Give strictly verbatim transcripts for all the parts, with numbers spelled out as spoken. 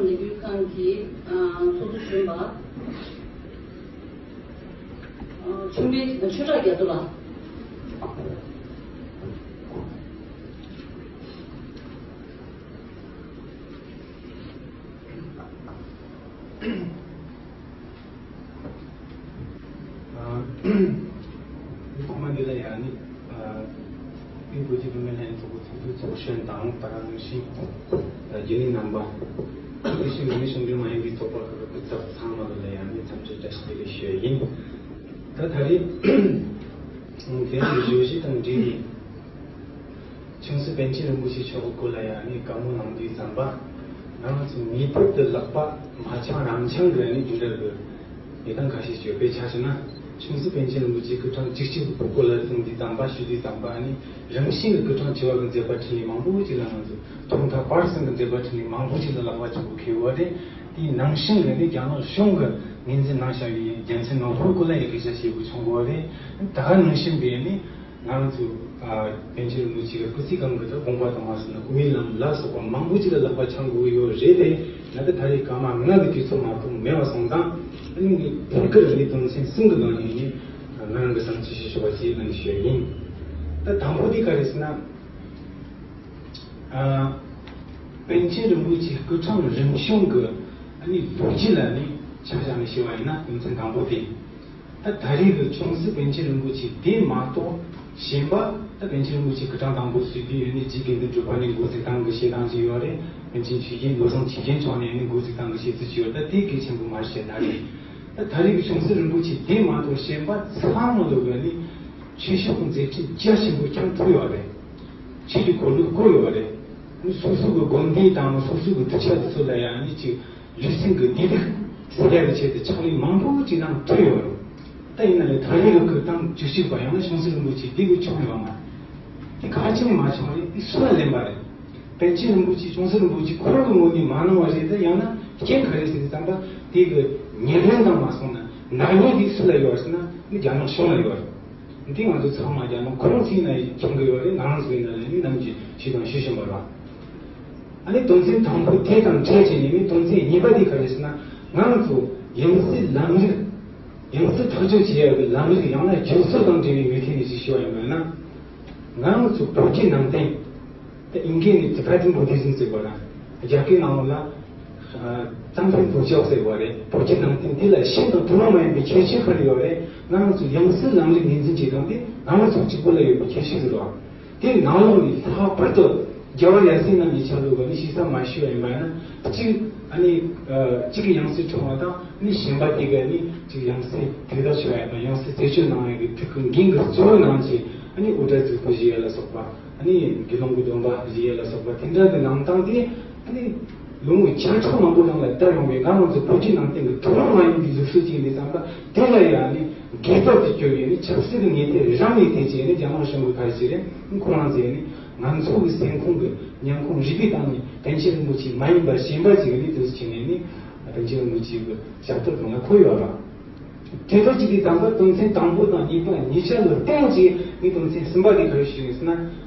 ལས་འགུལ་ཁང་གི་ཨ་ཚོགས་གཙོ་གཞོན་པ་ཨ་ཆུང་པའི་ཆོས་གྲགས་རྒྱ་མཚོ་ལགས། ཨ་ཐོག་མ་འདི་ལ་ཡང་ནི་ཨ་དབུས་བོད་ཀྱི་བུད་མེད་ལྷན་ཚོགས་ཀྱི་ཚོགས་གཙོའི་ཚོགས་གཞོན་དང་། ད་ག་ནང་བཞིན་རྒྱུན་ལས་རྣམ་པ། དེ་བཞིན་བུད་མེད་གཞུང་འབྲེལ་མ་ཡིན་པའི་ཚོགས་པ་ཁག་གི་སྐུ་ཚབ་ཚང་མ་ལ་ཡང་ནི་འཚམས་འདྲི་བཀྲ་ཤིས་བདེ་ལེགས་ཞུ་ཡ་ཡིན། ད་ད་རེས་དེ་རིང་གི་བརྗོད་གཞི་དང་འབྲེལ་ནས། ཆུང་སྲིད་པཎ་ཆེན་རིན་པོ་ཆེ་མཆོག་གི་སྐོར་ལ་ཡང་ནི་བཀའ་མོལ་གནང་དུས་ཙམ་པ། ང་རང་ཚོ་ངེས་པར་དུ་ལག་པ་མ་འཆང་རང་འཆང་གི་ནི་འདི་འདྲ་གི་གནས་སྟངས་ཁ་ཤས་ཤིག་ཡོད། དཔེ་ཆ་བཞག་ན། ཆུང་སྲིད་པཎ་ཆེན་རིན་པོ་ཆེ་སྐུ་ཕྲེང་བཅུ་གཅིག་པའི་སྐོར་ལ་གསུངས་དུས་ཙམ་པ། ཞུ་དུས་ཙམ་པ། ནི་རིམ་བྱོན་གྱི་སྐུ་ཕྲེང་བཅུ་བ་གི་མཛད་པ་འཕྲིན་ལས་མང་པོ་ཅིག་ལ། ང་ཚོ་ཐོག་མཐའ་བར་གསུམ་གྱི་མཛད་པ་འཕྲིན་ལས་མང་པོ་ཅིག་ལ་ལག་པ་འཆང་དགོས་ཁེལ་བ་རེད། དེའི་ནང་བཞིན་གྱི་ནི་རྒྱ་ནག་གཞུང་གིས་ངོས་འཛིན་གནང་བཞག་པའི་རྒྱལ་མཚན་ནོར་བུ་སྐོར་ལ་ཡང་སྐད་ཆ་བཤད་དགོས་བྱུང་བ་རེད། ད་ག་ནང་བཞིན་པའི་ནི། ང་རང་ཚོ་ཨ་པཎ་ཆེན་རིན་པོ་ཆེ་གི་སྐུ་ཚེ་གང་གི་དགོངས་པ་དང་མ་སོང་ན་དབུ་མའི་ལམ་ལ་སོགས་པ་མང་པོ་ཅིག་ལ་ལག་པ་འཆང་དགོས་ཀྱི་ཡོད་རེད་དེ། ང་ད་ད་རེས་སྐར་མ་ལྔ་གི་དུས་ཚོད་མ་གཏོགས་མེད་པ་སོང་ཙང་། ཨ་ནི་ངས་ཐད་ཀར་ནི་དོན་ཚན་གསུམ་གྱི་ནང་ནས་ནི་ང་རང་གི་བསམ་ཚུལ་ཞིག་ཞུ་བ་ཞིག་གནང་ཞུ་ཡ་ཡིན། ད་དང་པོ་དེ་ག་རེ་ཟེར་ན། ཨ་པཎ་ཆེན་རིན་པོ་ཆེ་སྐུ་ཕྲེང་རིམ་བྱོན་གྱི་ཨ་ནི་ལོ་རྒྱུས་ལ་ནི་ཆ་བཞག་ནས་ཞུ་བ་ཡིན་ན། དོན་ཚན་དང་པོ་དེ། ད་ད་རེས་ཀྱི་ཆུང་སྲིད་པཎ་ཆེན་རིན་པོ་ཆེ་དེ་མ་གཏོགས་གཞན་པ། ད་པཎ་ཆེན་རིན་པོ་ཆེ་སྐུ་ཕྲེང་དང་པོ་ཟེར་དུས་ཡོད་ནི་རྗེ་དགེ་འདུན་གྲུབ་པ་ནས་འགོ་ཚུགས་སྟངས་ཀྱི་བཤད་སྟངས་ཅིག་ཡོད་རེད། པཎ་ཆེན་ཆོས་རྒྱན། བློ་བཟང་ཆོས་རྒྱན་མཆོག་ནས་ནི་འགོ་ཚུགས་སྟངས་ཀྱི་བཤད་ཚུལ་ཅིག་ཡོད། ད་དེ་གལ་ཆེན་པོ་མ་རེད་ད་རེད། ད་ད་རེས་ཀྱི་ཆུང་སྲིད་རིན་པོ་ཆེ་དེ་མ་གཏོགས་གཞན་པ་ཚང་མ་ལོ་གི་ནི་ཆོས་ཕྱོགས་ཀྱི་མཛད་འཕྲིན་རྒྱ་ཆེན་པོ་ཀྱང་ཐོབ་ཡོད་རེད། ཆོས་ཀྱི་འཁོར་ལོ་བསྐོར་ཡོད་རེད། ནི་སོ་སོ་གི་དགོན་སྡེ་དང་སོ་སོ་གི་གདུལ་བྱ་དེ་ཚོ་ལ་ཡང་ནི་ཅིག་ལུས་སེམས་ཀྱི་བདེ་སྡུག་སེལ་ཡ་གི་ཆེད་དུ་ཕྱག་ལས་མང་པོ་ཅིག་གནང་ཐུབ་ཡོད་རེད། ད་ཡིན་ན་ཡང་ད་རེས་ཀྱི་སྐུ་ཕྲེང་བཅུ་གཅིག་པ་ཡང་ན་ཆུང་སྲིད་རིན་པོ་ཆེ་འདི་གི་བྱུང་ཡོད་མ་རེད། དེ་ག་ཅི་ནས་མ་བྱུང་རེད། དེ་སུ་ལ་ལན་པ་རེད། པཎ་ཆེན་རིན་པོ་ཆེ། ཆུང་སྲིད་རིན་པོ་ཆེ་ཁོ་རང་གི་ངོས་ནས་མ་གནང་བ་རེད། ད་ཡང་ན་རྐྱེན་ག་རེ་ཟེར་དུས་ཙམ་པ། དེ་གི་ཉེར་ལེན་དང་མ་སོང་ན་ནག་ཉེས་དེ་སུ་ལ་ཡོད་རེད་ཟེར་ན། ནི་རྒྱ་ནག་གཞུང་ལ་ཡོད་རེད། འདི་ང་ཚོ་ཚང་མ་རྒྱ་ནག་ཁོ་རང་ཚོ་ཡིན་ན་ཡང་མཁྱེན་གི་ཡོད་རེད། ང་རང་ཚོ་ཡིན་ན་ཡང་ནི་ནམ་གྱི་ཞུས་དང་ཞུ་བཞིན་པ་རེད། ཨ་ནི་དོན་ཚན་དང་པོ་དེ་དང་འཕྲད་བྱས་ནས་ནི་དོན་ཚན་གཉིས་པ་དེ་ག་རེ་ཟེར་ན། ང་རང་ཚོ་ཡང་སྲིད་ལམ་ལུགས། ཡང་སྲིད་ཐག་གཅོད་བྱེད་ཡག་གི་ལམ་ལུགས། ཡང་ན་བསྒྱུར་བཅོས་དང་འབྲེལ་བའི་ངོས་ཐད་ནས་ཅིག་ཞུ་བ་ཡིན་པ་ན། ང་རང་ཚོ་བོད་བརྒྱུད་ནང་བསྟན། ད་ཨིན་སྐད་ནས་Tibetan Buddhism ཟེར་བ་དང་། རྒྱ་སྐད་ནང་ལ་ཙམ་ཕན་བོད་ཅོག་ཟེར་བ་རེད། བོད་བརྒྱུད་ནང་བསྟན་འདི་ལ་ཤིན་ཏུ་ཐུན་མོང་མ་ཡིན་པའི་ཁྱད་ཆོས་ག་རེ་ཡོད་རེད། ང་རང་ཚོ་ཡང་སྲིད་ལམ་ལུགས་ངོས་འཛིན་བྱེད་སྟངས་དེ་ང་རང་ཚོ་གཅིག་པོ་ལ་ཡོད་པའི་ཁྱད་ཆོས་ཟེར་བ། དེའི་ནང་ལོགས་ནས་ལྷག་པར་དུ་རྒྱལ་བ་ཡབ་སྲས་རྣམས་ཀྱི་ཆ་ལུགས་ནི་ཞིག་ཙམ་མ་ཞུ་བ་ཡིན་པ་ན། གཅིག་ཨ་ནི་གཅིག་གི་ཡང་སྲིད་འཁྲུངས་པ་དང་། ནི་གཞན་པ་དེ་ག་ནི་གཅིག་ཡང་སྲིད་དེ་ལྟར་ཞུ་བ་ཡིན་པ། ཡང་སྲིད་རྩད་གཅོད་གནང་ཡག་གི་ཐུགས་ཀྱི་འགན་གྱི་གཙོ་བོ་གནང་བྱས། ཨ་ནི་དབུ་སྐྲ་གཙུག་ཕུད་བཞེས་ཡ་ལ་སོགས་པ། ཨ་ནི་དགེ་སློང་གི་སྡོམ་པ་བཞེས་ཡ་ལ་སོགས་པ་དེ་འདྲ་གི་གནང་སྟངས་དེ། ཨ་ནི་ལོ་ངོ་བརྒྱ་ཕྲག་མང་པོ་རིང་ལ་དར་ཡོང་བའི་ང་རང་ཚོ་བོད་བརྒྱུད་ནང་བསྟན་གྱི་ཐུན་མོང་མ་ཡིན་པའི་ལུགས་སྲོལ་ཅིག་ཡིན་པའི་ཙམ་པ། དེ་ལ་ཡང་ནི་དགག་པ་དེ་བསྐྱུར་ཡས་ནི་ཆབ་སྲིད་ཀྱི་ངོས་ཐད་རང་ངོས་ཐད་བྱས་ནས་རྒྱ་ནག་གཞུང་གི་ག་རེ་བྱས་རེད། ཁོ་རང་ཚོས་ནི་ང་ཚོ་གི་སེམས་ཁོང་གི་ཉམས་ཁོང་རིག་པའི་སྟེང་ནས་པཎ་ཆེན་རིན་པོ་ཆེ་མ་ཡིན་པ་གཞན་པ་ཅིག་ནི་དུས་སུ་ཕྱིན་ནས་ནི་པཎ་ཆེན་རིན་པོ་ཆེ་གི་ཞབས་ཏོག་སྒང་ལ་འཁོད་ཡོད་རེད། དེ་ལྟར་བྱས་པའི་ཙམ་པ་དོན་ཚན་དང་པོ་དང་གཉིས་པ་གཉིས་ཆ་ལ་བརྟེན་བྱས་ནི་དོན་ཚན་གསུམ་པ་དེ་ག་རེ་ཞུས་ཡོད་ཟེར་ན།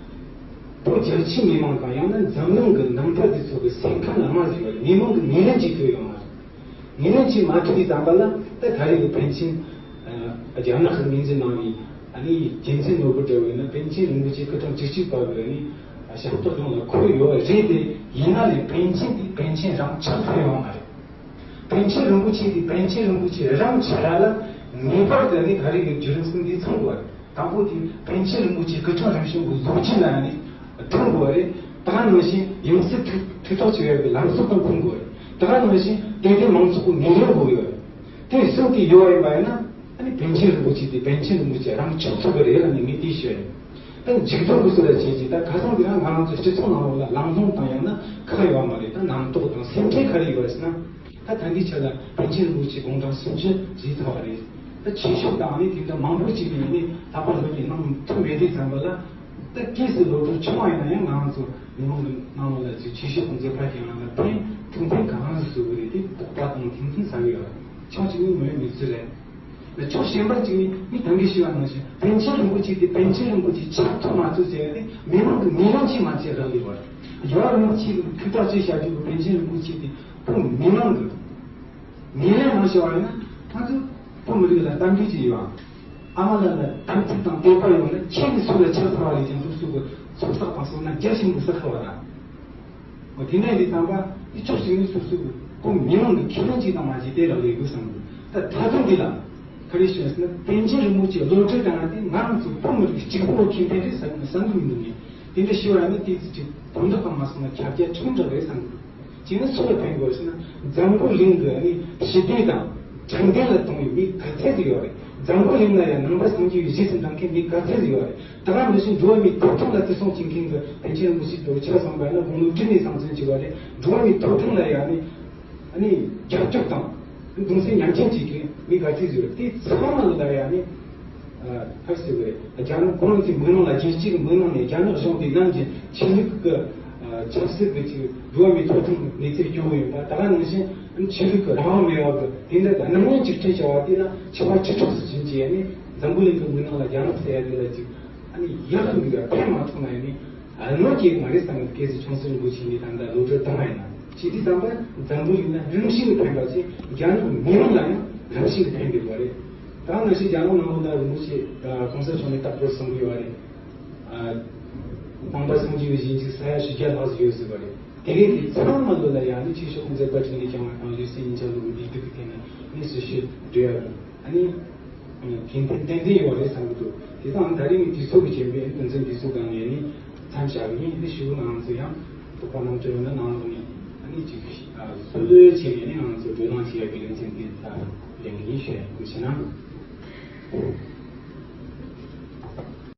བོད་རྒྱ་ཆེའི་མི་མང་དང་། ཡང་ན་འཛམ་གླིང་གི་ནང་པ་དེ་ཚོ་གི་སེམས་ཁམས་ལ་མ་ཞུ་བར་མི་མང་གི་ངོས་ལེན་ཅིག་ཐུབ་ཡོད་མ་རེད། ངོས་ལེན་ཅིག་མ་ཐུབ་པའི་ཙམ་པ་ལ། ད་ད་རེས་ཀྱི་པཎ་ཆེན་ཨ་རྒྱ་ནག་གིས་ངོས་འཛིན་གནང་བའི་ཨ་ནི་རྒྱལ་མཚན་ནོར་བུ་འདྲ་བོ་ཡིན་ན། པཎ་ཆེན་རིན་པོ་ཆེ་སྐུ་ཕྲེང་བཅུ་གཅིག་པ་གི་ཨ་ནི་ཞབས་ཏོག་སྒང་ལ་འཁོད་ཡོད་རེད་དེ། ཡིན་ན་ནི་པཎ་ཆེན་དེ་པཎ་ཆེན་རང་ཆགས་ཐུབ་ཡོད་མ་རེད། པཎ་ཆེན་རིན་པོ་ཆེ་དེ་པཎ་ཆེན་རིན་པོ་ཆེ་རང་ཆགས་ཡ་ལ་ངེས་པར་དུ་ནི་ད་རེས་ཀྱི་བརྒྱུད་རིམ་གསུམ་འདི་ཚང་དགོས་རེད། དང་པོ་དེ་པཎ་ཆེན་རིན་པོ་ཆེ་སྐུ་ཕྲེང་རིམ་བྱོན་གྱི་ལོ་རྒྱུས་ལ་ནི་མཐུན་དགོས་རེད། ད་ག་ནང་བཞིན་ཡང་སྲིད་ཐུགས་ཐུགས་ཐག་གཅོད་ཡག་གི་ལམ་སྲོལ་དང་མཐུན་དགོས་རེད། ད་ག་ནང་བཞིན་དད་ལྡན་མང་ཚོགས་ཀྱི་ངོས་ལེན་དགོས་ཡོད་རེད། དེ་གསུམ་དེ་ཡོད་པ་ཡིན་པ་ཡིན་ན། ཨ་ནི་པཎ་ཆེན་རིན་པོ་ཆེ་དེ་པཎ་ཆེན་རིན་པོ་ཆེ་རང་ཆགས་ཐུབ་ཀྱི་རེད་ལབ་ནས་ངས་དེ་ཤོད་ཡིན། ད་མཇུག་སྡོམ་གྱི་སྲོལ་ལ་བྱེད་ཀྱི། ད་ཁ་སང་དེ་རིང་ང་རང་ཚོ་སྤྱི་ཚོགས་ནང་ལོགས་ལ་ལམ་ལྷོང་བཏང་ཡག་ན་ཁག་ཡོད་མ་རེད། ད་རྣམ་རྟོག་དང་སེམས་ཁྲལ་ག་རེ་ཡོད་རེད་ཟེར་ན། ད་ད་ལྟའི་ཆ་ལ་པཎ་ཆེན་རིན་པོ་ཆེ་དགུང་གྲངས་སུམ་ཅུ་བཞེས་ཚར་བ་རེད། ད་ཆོས་ཕྱོགས་དང་ནི་དེ་འདྲ་མང་པོ་ཅིག་ནས་ནི་ལྷག་པར་ལྷོད་ཀྱིས་གནང་ཐུབ་མེད་དུས་ཙམ་པ་ལ། ད་སྐྱེས་སུ་ལོ་དྲུག་ཆུང་བ་ཡིན་ན་ཡང་ང་རང་ཚོ་མི་མང་གི་ནང་ལོགས་ལ་ཅིག་ཆོས་ཕྱོགས་དང་མཛད་པ་ཞིག་ང་ལ་ཕན་ཐུགས་ཕན་གང་ཟག་སུ་གི་རེད། དེ་དོགས་པ་དང་ཐེ་ཚོམ་ཟ་གི་ཡོད། ཕྱོགས་གཅིག་ནས་མོས་མི་ཚུལ་རེད། ད་ཕྱོགས་གཞན་པ་གཅིག་ནས་མི་ཐང་གིས་ཞུས་པ་ནང་བཞིན་པཎ་ཆེན་རིན་པོ་ཆེ་དེ་པཎ་ཆེན་རིན་པོ་ཆེ་ཆགས་ཐུབ་མ་ཐུབ་ཟེར་ཡ་དེ་མི་མང་གི་ངོས་ལེན་ཅིག་མ་བྱས་རག་ལས་པར། རྒྱལ་བ་རིན་པོ་ཆེ་གི་ཐུགས་ཐག་གཅོད་བྱ་རྒྱུ་གི་པཎ་ཆེན་རིན་པོ་ཆེ་དེ། བོད་མི་མང་གི་ངོས་ལེན་གནང་བྱས་པ་ཡིན་ན། ང་ཚོ་བོད་མི་རིགས་ལ་གཏམ་རྒྱུད་ཅིག་ཡོད། ཨ་མ་ལ་ལ་དམ་ཚིག་དང་དད་པ་ཡོད་ན། ཁྱེད་ཀྱི་སྲོག་ལ་ཆགས་ཚར་བ་ལས་ཀྱང་སོ་སོ་གི་ཚོགས་བསགས་དང་སོང་ན་རྒྱ་ཆེན་པོ་བསགས་ཁ་བ་ར། འོ་དེ་འདྲ་ཡིན་དུས་ཙམ་པ་འདི་ཕྱོགས་གཅིག་ནས་སོ་སོ་གི་བོད་མི་མང་གི་ཁས་ལེན་ཅིག་དང་མ་བྱས་དེ་ལ་ལས་དགོས་བསམ་གི། ད་ད་དུང་འདི་ལ་ག་རེ་ཞུ་ཟེར་ན། པཎ་ཆེན་རིན་པོ་ཆེ་བློ་གྲོས་བཏང་བ་དེ་ང་རང་ཚོ་བོད་མི་རིགས་གཅིག་པོ་ཁེ་ཕན་རེད་བསམ་བསམ་གི་མི་འདུག་ངས་དེ་འདྲ་ཞུ་བ་ནི་དེ་ཚོ་ཅིག་དོན་དག་དང་མ་སོང་ན་ཁྱབ་རྒྱ་ཆུང་དྲགས་རེད་བསམ་གི། ཅིག་ནི་སུ་ལ་ཕན་དགོས་ཟེར་ན། འཛམ་བུ་གླིང་གི་ནི་ཞི་བདེ་དང་འཕྲོད་བསྟེན་ལ་གཏོང་བའི་མི་ག་ཚད་ཅིག་ཡོད་རེད། འཛམ་བུ་གླིང་ན་ཡང་ནང་པ་སངས་རྒྱས་པའི་གཞི་སུ་འདྲ་མཁན་མི་ག་ཚད་ཅིག་ཡོད་རེད། ད་ག་ནང་བཞིན་འགྲོ་བ་མིའི་ཐོབ་ཐང་ལ་བརྩི་སྲུང་བྱེད་མཁན་གྱི་པཎ་ཆེན་རིན་པོ་ཆེ་དེ་ཆ་བཞག་པ་ཡིན་ན་དགུང་ལོ་བཅུ་ནས་བཟུང་བཙོན་བྱས་པ་རེད། འགྲོ་བ་མིའི་ཐོབ་ཐང་ལ་ཡང་ནི་ཨ་ནི་རྒྱབ་སྐྱོར་དང་གདུང་སེམས་མཉམ་སྐྱེད་བྱེད་མཁན་མི་ག་ཚད་ཅིག་ཡོད་རེད། དེ་ཚང་མ་ལ་ཡང་ནི་ཨ་ཕར་ཟེར་བ་རེད། རྒྱ་ནག་ཁོ་རང་ཚོའི་མི་ནང་ལ་རྒྱལ་སྤྱིའི་མི་ནང་ནས་རྒྱ་ནག་གཞུང་དེ་ནང་གི་ཆོས་ལུགས་ཀྱི་ཨ་ཆབ་སྲིད་ཀྱི་ཅིག་འགྲོ་བ་མིའི་ཐོབ་ཐང་གི་གནས་ཚུལ་སྐྱོ་བོ་ཡིན་པ། ད་ག་ནང་བཞིན་ཆོས་ལུགས་ཀྱི་རང་དབང་མེད་པ་གི་དེ་འདྲ་དང་སྣང་བརྙན་ཅིག་བྲིས་བྱ་བ་དེ་ལ་ཆེ་བ་ཆེ་ཕྲུག་སུ་ཕྱིན་བྱས་ནས་འཛམ་བུ་གླིང་གི་མི་ནང་ལ་རྒྱ་ནག་ཟེར་ཡ་དེ་ལ་ཅིག་ཨ་ནི་ཡག་གི་མི་འདུག་ཕན་མ་ཐོགས་ན་ཡ་ནི་གནོད་སྐྱེལ་མ་རེད་བསམ་གི། སྐད་ཆ་ཆུང་ཟིག་འགོ་ཕྱིན་ནས་ད་ལྟ་ལོ་སྒྲོལ་བཏང་བ་ཡིན་ན། བྱས་དུས་ཙམ་པ་འཛམ་བུ་གླིང་ལ་རིམ་བཞིན་དུ་ཕན་པ་ཚེ་རྒྱ་ནག་མི་རིགས་ལ་ཡང་རིམ་བཞིན་དུ་ཕན་བསྡད་པ་རེད། ད་ནང་བཞིན་རྒྱ་ནག་ནང་ལོགས་ལ་རིན་པོ་ཆེ་གོང་ས་མཆོག་ནས་རྟག་པར་གསུང་གི་ཡོད་རེད། ནང་པ་སངས་རྒྱས་པའི་ཞིབ་འཇུག་ས་ཡ་བཞི་བརྒྱ་ལྷག་ཙམ་ཡོད་ཟེར་བ་རེད། དེ་གས་དེ་ཚང་མ་ལོ་ལ་ཡང་ནི་ཆོས་ཕྱོགས་མཛད་པ་ཁྲིད་ནས་ཀྱང་ང་དང་ཡོད་སའི་ཉིན་ཆ་ལོ་གི་བདེ་སྡུག་གི་ཐད་ནས་ནི་སྲི་ཞུ་འབྲེལ་ཡོད་རེད། ཨ་ནི་དགེ་མཚན་ཏན་ཏན་ཡོད་རེད་བསམ་གི་འདུག་དེ་དང་ད་རེས་ནི་དུས་ཚོད་ཀྱི་རྐྱེན་པས་དོན་ཚན་འདི་ཚོ་སྒང་ནས་ནི་མཚམས་བཞག་གི་ཡིན། ནི་ཞུ་ང་ཚོ་ཡང་དོགས་པ་རྣམས་བཅོལ་ན་ནང་ལོགས་ནས་ཨ་ནི་ཅིག་སོ་སོའི་ཆེད་ནས་ནི་ང་ཚོ་བགྲོ་གླེང་བྱེད་ཡག་གི་ལེ་ཚན་དེ་ད་ལེན་གི་ཡིན་ཞུ་ཡ་ཡིན། ཐུགས་རྗེ་གནང་།